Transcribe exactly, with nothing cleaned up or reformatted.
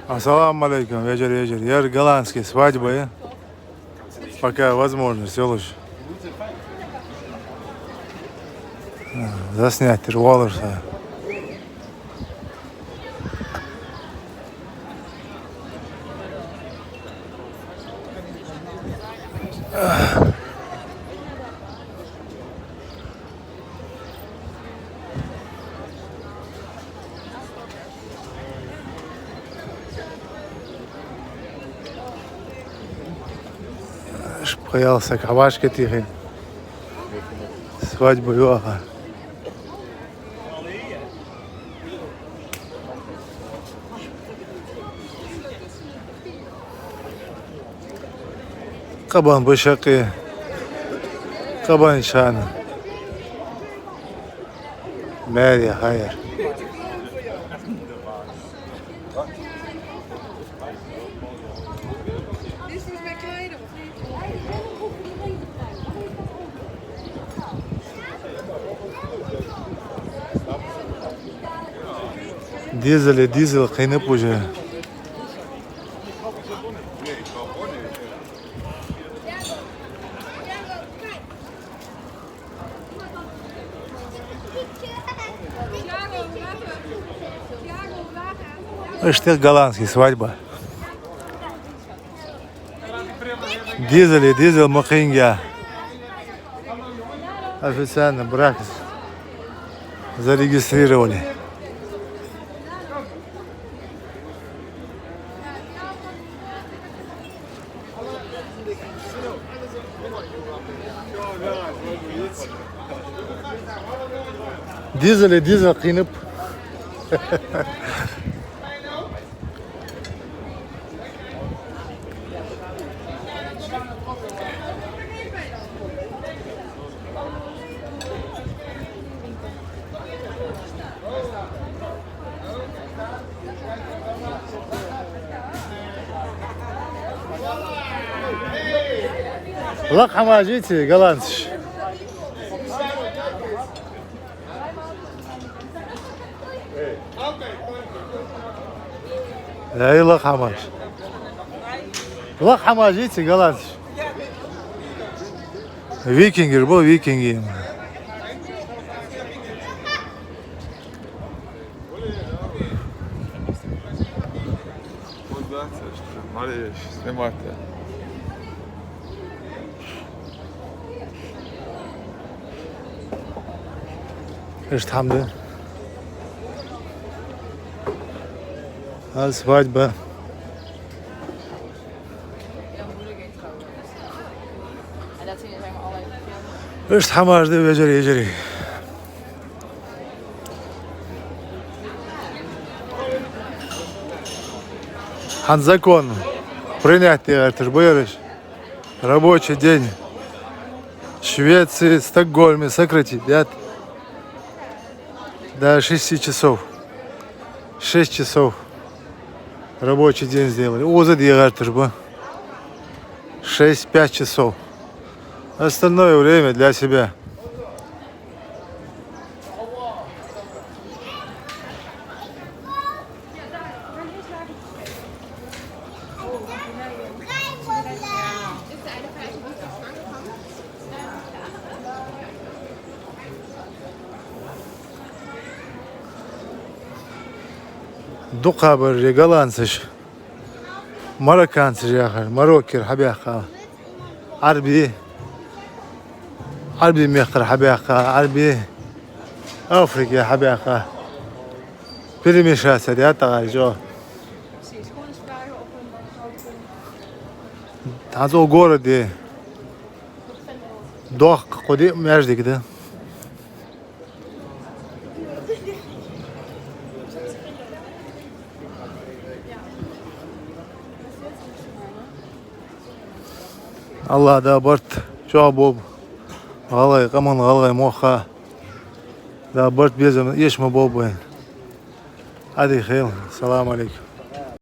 Ассаламу Ӏалайкум, вежарий, вежарий. Ер голландский свадьба я. Пока возможность йолаш. Заснять йир волаш са. Шпхаял саг хьавашка тихин. Свадьба йоаха. Къабан башакъи, къабан шана. Маьре хайр. Дезале дезал кхийнаб уже. Иштта голландский свадьба. Дезале дезал ма кхийна. Официально брак зарегистрировали. Дезале дезал кхийнаб. Лакха хӀамаш йий цу голландцаша? Ай, лакха хӀамаш. Лакха хӀамаш йий цу голландцаша? Викингаш ба, викинги. Маьре снимать. Иштта хӀама да. Аз свадьба. Иштта хӀамаш да, вежарий, йижарий. ХӀанз закон принять де гӀерташ ба ераш. Рабочий день Швеции, Стокгольме сократить даьд до шести часов. Шесть часов рабочий день сделали. Укхаза де гӀерташ ба шесть-пять часов. Остальное время для себя. ДукхагӀбараш голландцаш, марокканцаш яхар, Мароккера хьабаьхка. Ӏарбий, Ӏарбий мехкара хьабаьхка, Ӏарбий, Африкера хьабаьхка. Перемешаться даьд тӀаккха жо. ХӀанз цу городе доккха кхо-диъ маьждиг да. АллахӀа да барт чӀоагӀа болба гӀалгӀай къаман, гӀалгӀай мехка. Да барт, безам эшам болба вайна. Ӏадика хийла. Салам Ӏалайкум.